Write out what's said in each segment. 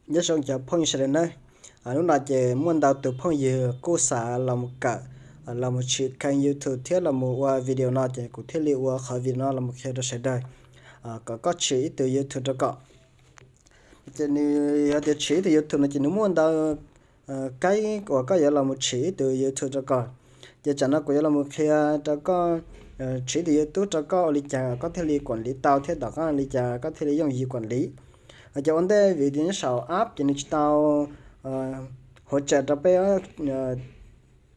Nyob zoo cov phooj ywg sawv daws nawb. Hnub no ces muaj ntau tus phooj ywg kuj xav los mus kawm, los mus tsim kênh YouTube thiab los mus ua video no ces kuv thiaj li ua qhov video no los mus qhia rau sawv daws kom koj tsim ib tug YouTube rau kom. Ces nws yog tias tsim ib tug YouTube no ces nws muaj ntau kab uas koj yuav los mus tsim ib tug YouTube rau kom. Ces tsam no kuv yuav los mus qhia rau koj tsim ib tug YouTube rau koj ua li cas koj thiaj li kuam liv tau thiab tom qab li cas koj thiaj li yooj yim kuam liv. Ces ua ntej vim tias nyob saum app ces nws tsis tau hua tsaws rau peb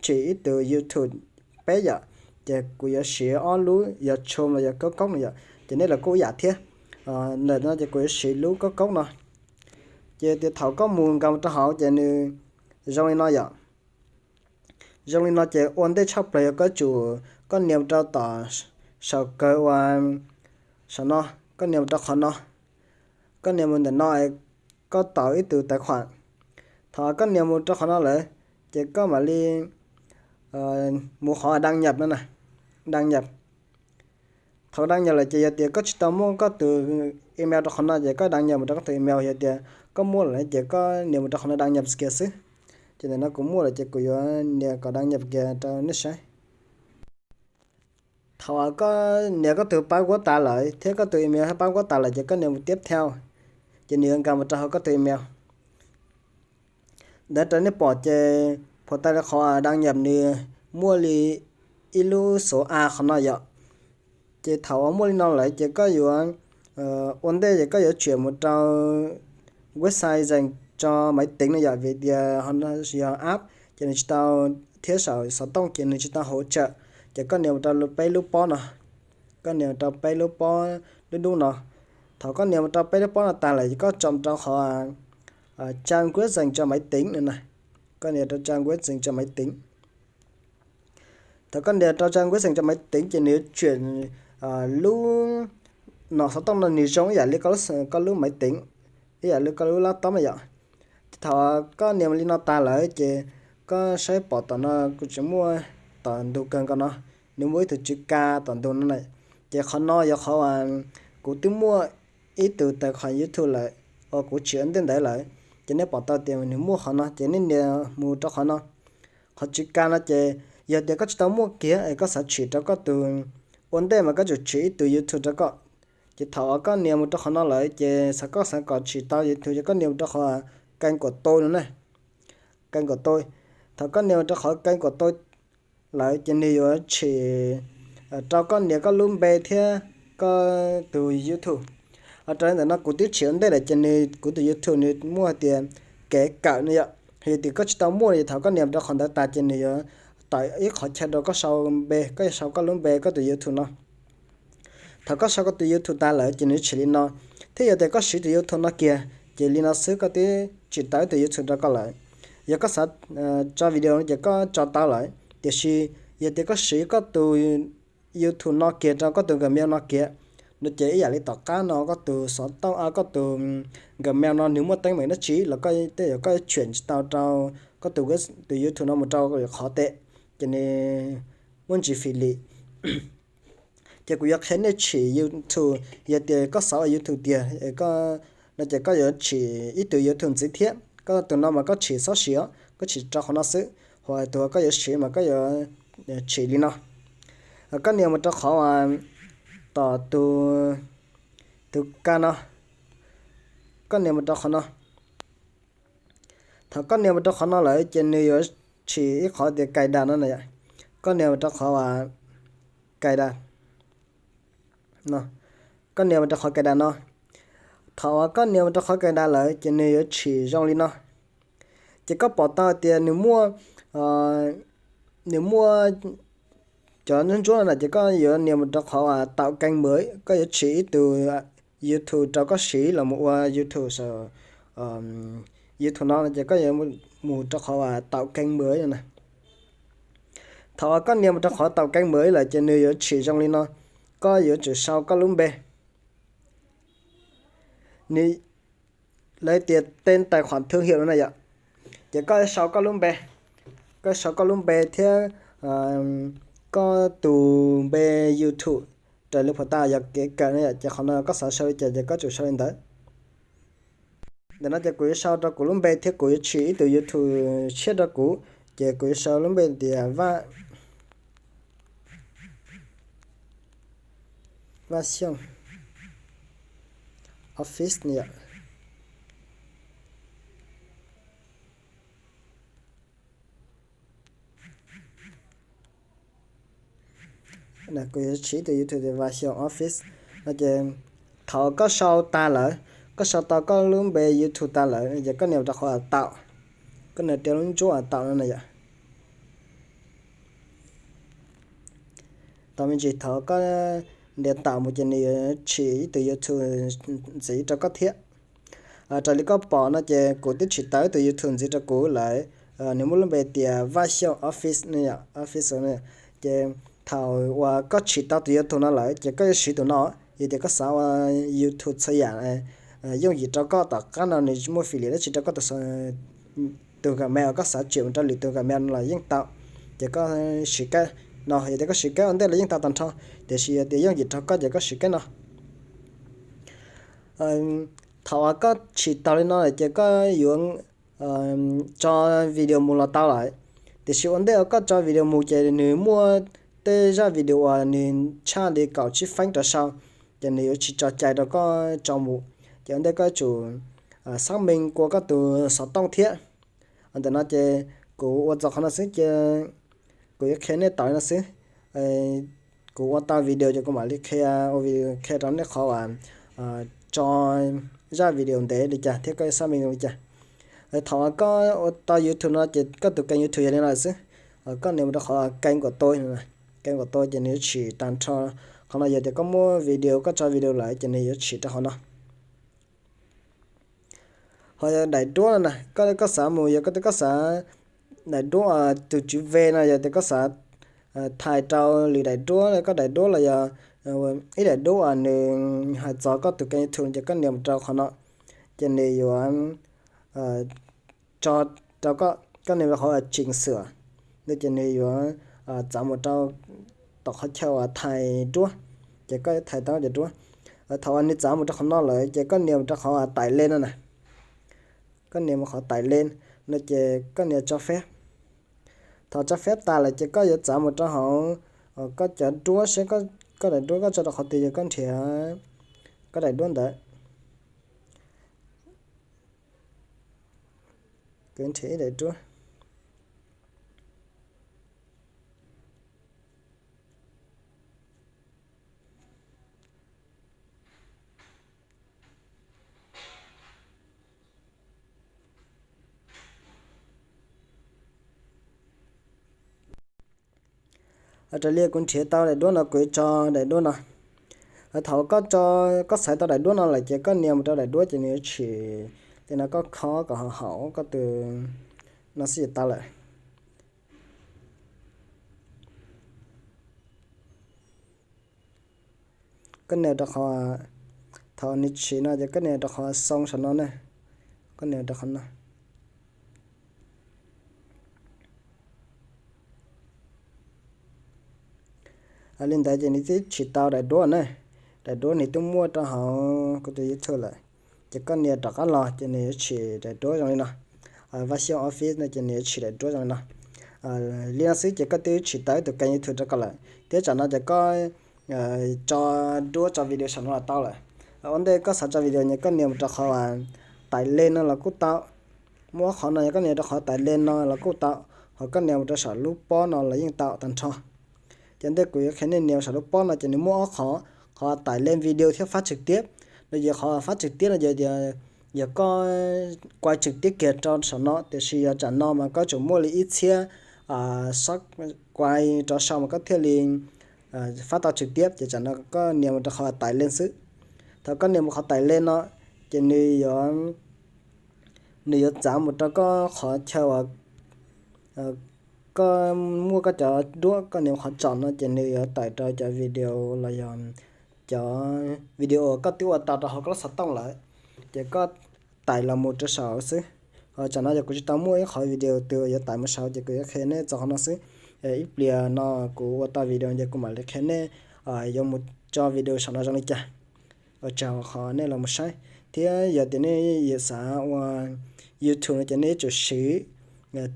tsim ib tug YouTube peb yom. Ces kuv yuav siv ob lub yog Chrome los yog Google Chrome no yom, ces nej los kuj ib yam thiab. Ntawm no ces kuv yuav siv lub Google Chrome no. Ces tias thaum koj mus nkaus rau hauv ces nws zoo li no yom. Zoo li no ces ua ntej tshaj plaws yog koj tsum koj nias mus rau tom saum kawg uas saum no, koj nias mus rau qhov no, koj nias mus ntawm no, koj tau ib tug tais khuam. Thaum koj nias mus rau qhov no lawm ces koj mam li mus qhov đăng nhập no na, đăng nhập. Thaum đăng nhập lawm ces yog tias koj tsis tau muaj koj tus email rau qhov no ces koj đăng nhập mus rau koj tus email, yog tias koj muaj lawm ces koj nias mus rau qhov no đăng nhập kiag xwb. Ces ntawm no kuv muaj lawm ces kuv yuav nias kom đăng nhập kiag rau nej saib. Thaum koj nias koj tus password tas lawm thiab koj tus email thiab password tas lawm ces koj nias mus tiếp theo, ces nws yuav nkag mus rau hauv koj tus email. Ntawd rau nej pom ces phuam tais li qhov đăng nhập nws muaj li ib lub số A qhov no yom. Ces thaum uas muaj li no lawm ces koj yuav ua ntej ces koj yuav chuyển mus rau website dành cho máy tính no yom, vim tias yog app ces nws tsis tau, thiab saum xov tooj ces nws tsis tau hỗ trợ. Ces koj nias mus rau peb lub pob no, koj nias mus rau peb lub pob dub dub no. Thaum koj nias mus rau peb lub pob no tas lawm koj tsom rau qhov trang web dành cho máy tính no na. Koj nias rau trang web dành cho máy tính. Thaum koj nias rau trang web dành cho máy tính ces nws yuav chuyển lub, no xov tooj no nws zoo ib yam li koj lub máy tính, ib yam li koj lub laptop na yom. Thaum koj nias li no tas lawm ces koj saib pom tom no kuv tseem muaj tom ntug kawg nkaus no, nws muaj ib tug chữ K tom ntug no na. Ces qhov no yog qhov uas kuv twb muaj ib tug tais khuam YouTube lawm uas kuv tsim ua ntej ntawd lawm. Ces nej pom tau tias nws muaj qhov no ces nej nias mus rau qhov no. Qhov chữ K no ces yog tias koj tsis tau muaj kiag es koj xav tsim rau koj tus, ua ntej mas koj tsum tsim ib tug YouTube rau koj. Ces thaum uas koj nias mus rau qhov no lawm ces xav, koj xav kom tsim tau YouTube ces koj nias mus rau qhov kênh của tôi no na, kênh của tôi. Thaum koj nias mus rau qhov kênh của tôi lawm ces nws yuav tsim rau koj nias koj lub npe thiab koj tus YouTube. Rau li ntawm no kuv twb tsim ua ntej lawm ces nws, kuv tus YouTube nws muaj hais tias kev kawm no yom. Yog tias koj tsis tau muaj ces thaum koj nias rau qhov ntawd tas ces nws yuav tawm ib qhov chaw rau koj sau npe, koj yuav sau koj lub npe koj tus YouTube no. Thaum koj sau koj tus YouTube tas lawm ces nws tsim li no. Thiab yog tias koj siv tus YouTube no kiag ces li no xwb koj twb tsim tau ib tug YouTube rau koj lawm. Yog koj xav tso video no ces koj tso tau lawm, tiam sis yog tias koj siv koj tus YouTube no kiag rau koj tus Gmail no kiag no ces ib yam li tom qab no koj tus xov tooj, koj tus Gmail no nws muaj teeb meem dab tsi los koj tej zaum koj yuav tsim tsis tau rau koj tus, tus YouTube no mus rau qhov tes, ces nws muaj ntsis fim lim. Ces kuv yuav qhia nej tsim YouTube, yog tias koj xav ua YouTube tiag no ces koj yuav tsim ib tug YouTube ntxiv thiab. Koj tus no mas koj tsim xob siv os, koj tsim rau qhov no xwb, hos tus koj yuav siv mas koj yuav tsim li no. Koj nias mus rau qhov tom tus, tus K no, koj nias mus rau qhov no. Thaum koj nias mus rau qhov no lawm ces nws yuav tsim ib qhov tias cài đặt no na. Koj nias mus rau qhov cài đặt no, koj nias mus rau qhov cài đặt no. Thaum uas koj nias mus rau qhov cài đặt lawm ces nws yuav tsim zoo li no. Ces koj pom tau tias nws muaj, nws muaj cov ntsuab ntsuab no na, ces koj yuav nias mus rau qhov tạo kênh mới, koj yuav tsim ib tug YouTube rau koj siv los mus ua YouTube saum YouTube no no ces koj yuav mus rau qhov tạo kênh mới no na. Thaum uas koj nias mus rau qhov tạo kênh mới lawm ces nws yuav tsim zoo li no. Koj yuav tsum sau koj lub npe, nws, lawv tias tên tài khoản thương hiệu no na yom. Ces koj sau koj lub npe, koj sau koj lub npe thiab koj tus npe YouTube raws li phuam tais yog kev kawm no yom, ces qhov no koj xav sau li cas ces koj tsum sau li ntawd. Ntawm no ces kuv yuav sau rau kuv lub npe thiab kuv yuav tsim ib tug YouTube tshiab rau kuv, ces kuv yuav sau lub npe tias Vaj, Vaj Xyooj Office no yom. Kuv yuav tsim tus YouTube tias Vaj Xyooj Office no ces thaum koj sau tag lawm, koj sau tau koj lub npe YouTube tag lawm ces koj nias rau qhov a taum, koj nias rau lub ntsuab a taum no na yom. Tau me ntsis thaum koj nias taum mus ces nws yuav tsim ib tug YouTube ntxiv rau koj thiab. Raws li koj pom no ces kuv twb tsim tau ib tug YouTube ntxiv rau kuv lawm, nws muaj lub npe tias Vaj Xyooj Office, Office no. Ces thaum uas koj tsim tau tus YouTube no lawm ces koj yuav siv tus no, yog tias koj xav ua YouTube txhua yam yooj yim rau koj, tom qab no nws muaj fim li dab tsi rau koj tus Gmail uas koj xav tsim mus rau lwm tus Gmail no los yeej tau. Ces koj siv kab no, yog tias koj siv kab ua ntej los yeej tau tag nrho, tiam sis yog tias yooj yim rau koj ces koj siv kab no. Thaum uas koj tsim tau li no lawm ces koj yuav tso video mus los tau lawm. Tiam sis ua ntej uas koj tso video mus ces nws muaj tej zaj video uas nws tshaj li kaum tsib feeb rov sau, ces nws yuav tsis tso cai rau koj tso mus. Ces ua ntej koj yuav tsum xab mees kua koj tus xov tooj thiab. Ntawm no ces kuv ua txog qhov no xwb ces kuv yuav qhia nej tau li no xwb. Kuv ua tau video ces kuv mam li qhia, ua video qhia rau nej qhov uas tso zaj video ntev li cas thiab koj yuav xab mees li cas. Thaum uas koj ua tau YouTube no ces koj tus kênh YouTube yog li no xwb. Koj nias mus rau qhov kênh của tôi, kênh của tôi ces nws yuav tsim tag nrho. Qhov no yog tias koj muab video, koj tso video lawm ces nws yuav tsim rau qhov no. Ho yog daim duab no na, koj, koj xav mus, yog koj, koj xav daim duab tus chữ V no, yog tias koj xav thaij rau lwm daim duab, koj daim duab los yog ib daim duab uas nws hais txog koj tus kênh YouTube ces koj nias mus rau qhov no, ces nws yuav tso rau koj, koj nias mus rau qhov chỉnh sửa no ces nws yuav txav mus rau tom qhov chaw uas thaij duab, ces koj yuav thaij tau cov duab. Thaum uas nws txav mus rau qhov no lawm ces koj nias mus rau qhov tải lên no na, koj nias mus qhov tải lên no ces koj nias cho phép. Thaum cho phép tas lawm ces koj yuav txav mus rau hauv koj cov duab seb koj daim duab koj tso rau qhov twg, yog koj nrhiav koj daim duab ntawd. Kuv nrhiav ib daim duab. Raws li kuv nrhiav tau daim duab no kuv yuav tso daim duab no. Thaum koj tso, koj xaiv tau daim duab no lawm ces koj nias mus rau daim duab ces nws yuav tsim li no, koj khob kom haum koj tus no xwb ces tau lawm. Koj nias rau qhov, thaum nws tsim no ces koj nias rau qhov xoo saum no na, koj nias rau qhov no. Li ntawd ces nws twb tsim tau daim duab na, daim duab nws twb muaj rau hauv kuv tus YouTube lawm. Ces koj nias rov qab los ces nws yuav tsim daim duab zoo li no. Vaj Xyooj Office no ces nws yuav tsim daim duab zoo li no. Li no xwb ces koj twb tsim tau ib tug kênh YouTube rau koj lawm. Thiab tsam no ces koj tso duab tso video saum no los tau lawm. Ua ntej koj xav tso video ces koj nias mus rau qhov tải lên no los kuj tau. Muaj ob qhov no, yog koj nias rau qhov tải lên no los kuj tau, ho koj nias mus rau saum lub pob no los yeej tau tag nrho. Ces ua ntej kuv yuav qhia nej nias saum lub pob no ces nws muaj ob qhov, qhov tải lên video thiab phát trực tiếp. No ces qhov phát trực tiếp no ces yog koj quay trực tiếp kiag rau saum no, tiam sis yog tsam no mas koj tsum muaj li ib txhiab sub quay rau sau mas koj thiaj li phát tau trực tiếp, ces tsam no koj nias mus rau qhov tải lên xwb. Thaum koj nias mus qhov tải lên no ces nws yuav, nws yuav txav mus rau koj qhov chaw uas koj muaj koj cov duab, koj nias qhov tsom no ces nws yuav tải rau cov video los yog cov video koj twb ua tau rau hauv koj lub xov tooj lawm, ces koj tải los mus rau saum xwb. Ho tsam no yog kuv tsis tau muaj ib qhov video twg yuav tải mus saud ces kuv yuav qhia nej txog qhov no xwb. Ib pliag no kuv ua tau video ces kuv mam li qhia nej yuav mus tso video saum no zoo li cas. Ua tsaug qhov nej los mus saib. Thiab yog tias nej xav ua YouTube no ces nej yuav tsum siv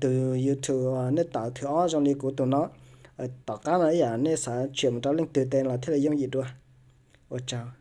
tus YouTube uas nej tawm thwv ob zoo li kuv tus no. Tom qab no ib yam nej xav tsim mus rau leej twg tes los thiaj li yooj yim dua. Ua tsaug.